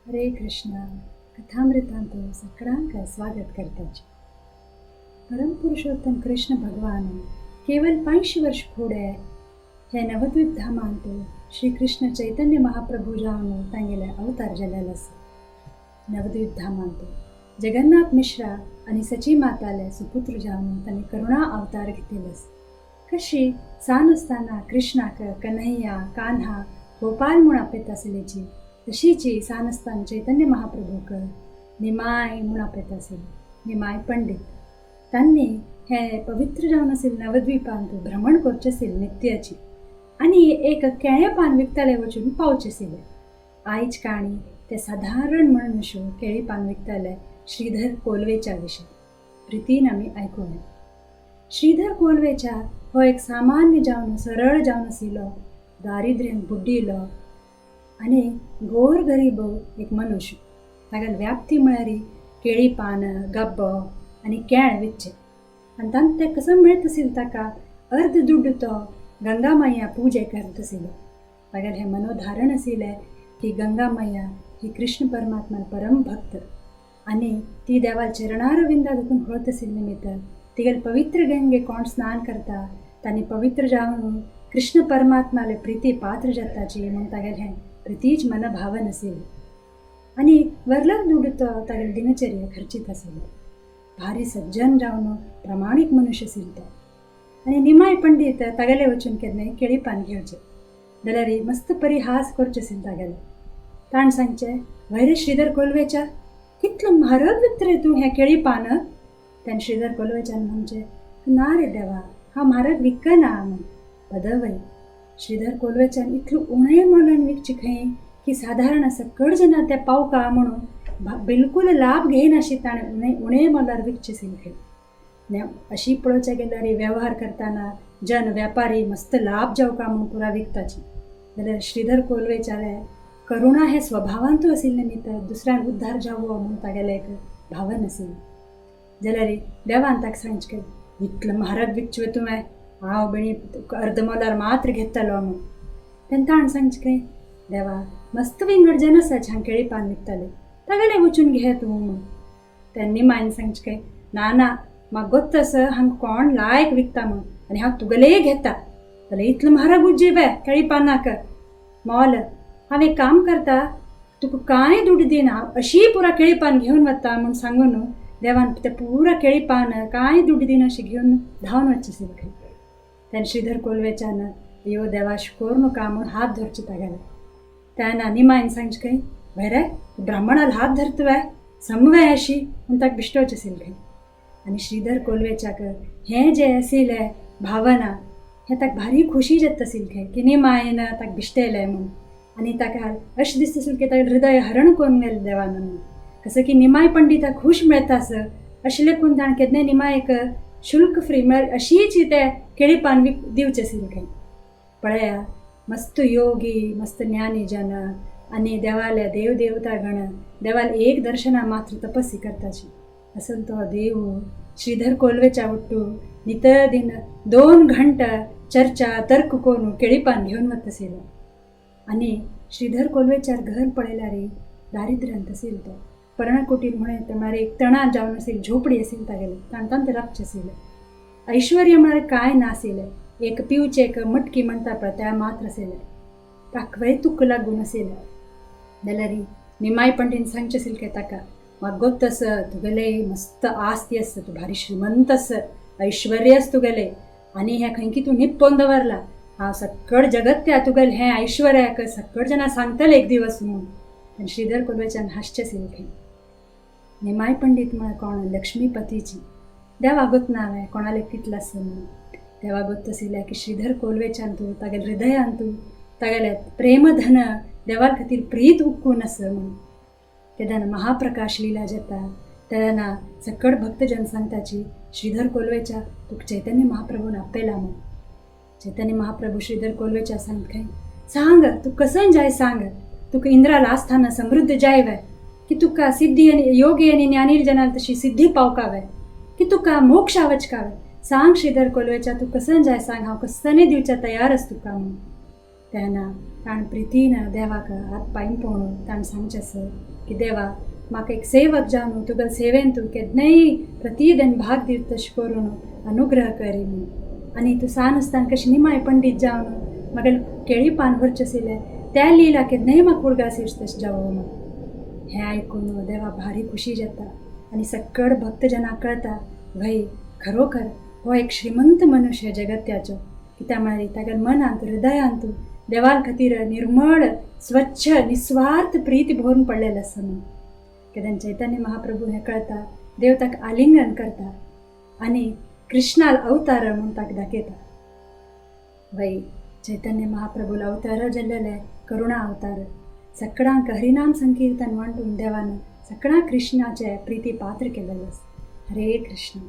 हरे कृष्णा. कथामृतांत सगळ्यांक स्वागत करताची. परम पुरुषोत्तम कृष्ण भगवान केवल 500 वर्ष फुडें हे नवद्वीप धामांत श्री कृष्ण चैतन्य महाप्रभू जावन तांगेले अवतार जाल्ले आसा. नवद्वीप धामांत जगन्नाथ मिश्रा आनी सची माताले सुपुत्र जावन तांणी करुणा अवतार घेतिल्लो आसा. कशी सान आसतना कृष्णाक कन्हैया, कान्हा, गोपाल म्हूण आपयता आसलेची, तशीची सान आसतना चैतन्य महाप्रभूक निमाय म्हूण आपयता आसले, निमाय पंडीत. तांणी हे पवित्र जावन आशिल्ले नवद्वीपांत भ्रमण करचें आशिल्लें नित्याची आनी एक केळें पान विकताले वचून पावचें आशिल्लें. आयज काणी ते सादारण मनुष्य केळी पान विकताले श्रीधर कोलवेच्या विशीं प्रितीन आमी आयकुया. श्रीधर कोलवेच्या हो एक सामान्य जावन सरळ जावन आशिल्लो, दारिद्र्यान बुड्डिल्लो आनी गोर गरीब एक मनुष्य. तागेली व्याप्ती म्हळ्यार केळी पान, गब्बो आनी केळ विकचें. आनी तांकां तें कसो मेळत आशिल्लें ताका अर्द दुड्ड तो गंगा मैया पुजे करत आशिल्लो. तागेलें हें मनोधारण आशिल्लें की गंगा मैया ही कृष्ण परमात्मा परम भक्त आनी ती देवाल चरणारविंदा देखून होत आशिल्ले निमित्त तिगेले पवित्र गंगे कोण स्नान करता तांणी पवित्र जावन कृष्ण परमात्माले प्रिती पात्र जाताची म्हूण तागेलें हें प्रितीच मनभावन आशिल्लें. आनी वरलग दुडू तो तागेले दिनचर्या खर्चीत आशिल्लो. भारी सज्जन जावन प्रामाणीक मनुष्य आशिल्लो तो. आनी निमाय पंडीत तागेले वचून केन्नाय केळी पान घेवचें जाल्यार मस्त परिहास करचें आशिल्लें तागेलें. ताणें सांगचें, वयर श्रीधर कोलवेच्या कितलो म्हारग विकता रे तूं हें केळी पान. तेन्ना श्रीधर कोलवेच्यान म्हणचें, ना रे देवा, हांव म्हारग विकना म्हूण. पदवय श्रीधर कोलवेच्यान इतलो उणें मोलान विकचें खंय की सादारण सकड जाणां ते पावका म्हणून बिलकूल लाभ घेयनाशी ताणें उणें मोलार विकचें आशिल्लें खंय. अशी पळोवच्या गेल्यार व्यवहार करतना जन व्यापारी मस्त लाभ जावका म्हूण पुरा विकताची. जाल्यार श्रीधर कोलवेच्याले करुणा हे स्वभावांतू आशिल्लें निमित्त दुसऱ्यान उद्धार जावो म्हूण तागेलें एक भावन आशिल्लें. जाल्यार देवान ताका सांगचें, इतलें म्हारग विकचें तुवें, हांव बेणी अर्द मोलार मात्र घेतलो म्हूण. तेन्ना ताणें सांगचें खंय, देवा मस्त विंगड जन आसा हांगा केळी पान विकताले, तागेलें वचून घे तूं म्हूण. तेन्ना निमायन सांगचें खंय, ना ना, म्हाका गोत्त आसा हांगा कोण लायक विकता म्हूण आनी हांव तुगेलेय घेता. जाल्यार इतलें म्हारग उज्जे बे केळी पानाक मोल, हांव एक काम करता, तुका कांय दुडू दिना, हांव अशी पुरा केळी पान घेवन वता म्हूण सांगून देवान तें पुरा केळी पान कांय दुडू दिना अशें घेवन धांवन वचचें आशिल्लें खंय. तेन्ना श्रीधर कोलवेच्यान यो देवा कोर नुका म्हूण हात धरचे तागेले. तेन्ना निमायन सांगचें खंय, बरें ब्राह्मणाल हात धरतवे समवे अशी म्हूण ताका बिश्टोवचें आशिल्लें खंय. आनी श्रीधर कोलवेच्याक हें जें आशिल्लें भावना हें ताका भारी खोशी जाता आशिल्लें खंय की निमायन ताका बिश्टयलें म्हूण. आनी ताका अशें दिसता आशिल्लें की तागेलें हृदय हरण करून गेलें देवान म्हणून. कसो की निमाय पंडिताक खूश मेळटा आस अशें लेखून ताणें केन्नाय निमायक शुल्क फ्री म्हळ्यार अशीच ते केळी पान विक दिवचें आशिल्लें खंय. पळया मस्त योगी मस्त ज्ञानी जन आनी देवाले देव देवता गण देवाल एक दर्शना मात्र तपस्वी करताची. असो तो देव श्रीधर कोलवेच्या उट्टू नित दिन 2 घंटा चर्चा तर्क करून केळी पान घेवन वता आशिल्लो. आनी श्रीधर कोलवेच्यार घर पळयल्यार दारिद्र्यांत आशिल्लो तो. पर्णकुटीर म्हळें म्हळ्यार एक तणा जावन आशिल्ली झोपडी आशिल्ली तागेली, तांकां ते राबचें आशिल्लें. ऐश्वर्य म्हळ्यार कांय नाशिल्लें, एक पिवचें एक मटकी म्हणटा पळय त्या मात्र आशिल्लें, ताकवय तुक लागून आशिल्लें. जाल्यार निमाय पंडीन सांगचें आशिल्लें काय ताका, म्हाका गोत्त आसा तुगेले मस्त आस्ती आसा, तूं भारी श्रीमंत आसा, ऐश्वर्य आसा तुगेलें आनी हें खंय की तूं निप्पोवन दवरला, हांव सकड जगत त्या तुगेलें हें ऐश्वर्याक सकड जाणां सांगतलें एक दिवस म्हूण. आनी श्रीधर कोलवेच्यान हांसचें आशिल्लें खंय. निमाय पंडीत म्हळ्यार कोण, लक्ष्मीपतीची. देवा गोत ना हांवें कोणाले कितलें आसा म्हणून. देवा गोत आशिल्लें की श्रीधर कोलवेच्यान तूं तागेले हृदयान तूं तागेलें प्रेमधन देवा खातीर प्रीत उक्कून आसा म्हणून. तेन्ना महाप्रकाश लिला जाता तेन्ना सकड भक्तजन सांगताची श्रीधर कोलवेच्या तुका चैतन्य महाप्रभून आपयला म्हूण. चैतन्य महाप्रभू श्रीधर कोलवेच्या सांगत खंय, सांग तूं कसं जाय सांग, तुका इंद्राला आस्थान समृद्ध जाय वे की तुका सिद्धी आनी योगी आनी ज्ञानी जनाल तशी सिद्धी पावकावे की तुका मोक्ष आवचकावे, सांग श्रीधर कोलवेच्या तूं कसं जाय सांग, हांव कसं दिवच्या तयार आस तुका म्हूण. तेन्ना ताण प्रितीन देवाक हात पांय पळोवन ताणें सांगचें आसा की देवा, म्हाका एक सेवक जावन तुगेले सेवेन तूं केन्नाय प्रतिदिन भाग दित तशें करून अनुग्रह करी म्हूण. आनी तूं सान आसतना कशें निमाय पंडीत जावन म्हागेलें केळी पान व्हरचें आशिल्लें त्या लिला केन्नाय म्हाका उडगास येवचें तशें जावो म्हूण. हें आयकून देवा भारी खुशी जाता आनी सकळ भक्तजनाक कळता, व्हय खरोखर हो एक श्रीमंत मनुष्य जगत्याचो, कित्याक म्हळ्यार तागेल्या मनांत हृदयांत देवाल खातीर निर्मळ स्वच्छ निस्वार्थ प्रीती भरून पडलेलें आसा म्हूण. केन्ना चैतन्य महाप्रभू हें कळता, देव ताका आलिंगन करता आनी कृष्णाल अवतार म्हूण ताका दाखयता. वय चैतन्य महाप्रभूल अवतार जाल्लेले करुणा अवतार. सगळ्यांक हरिनाम संकीर्तन वांटून देवान सगळ्या कृष्णाचे प्रिती पात्र केलेलें आसा. हरे कृष्ण.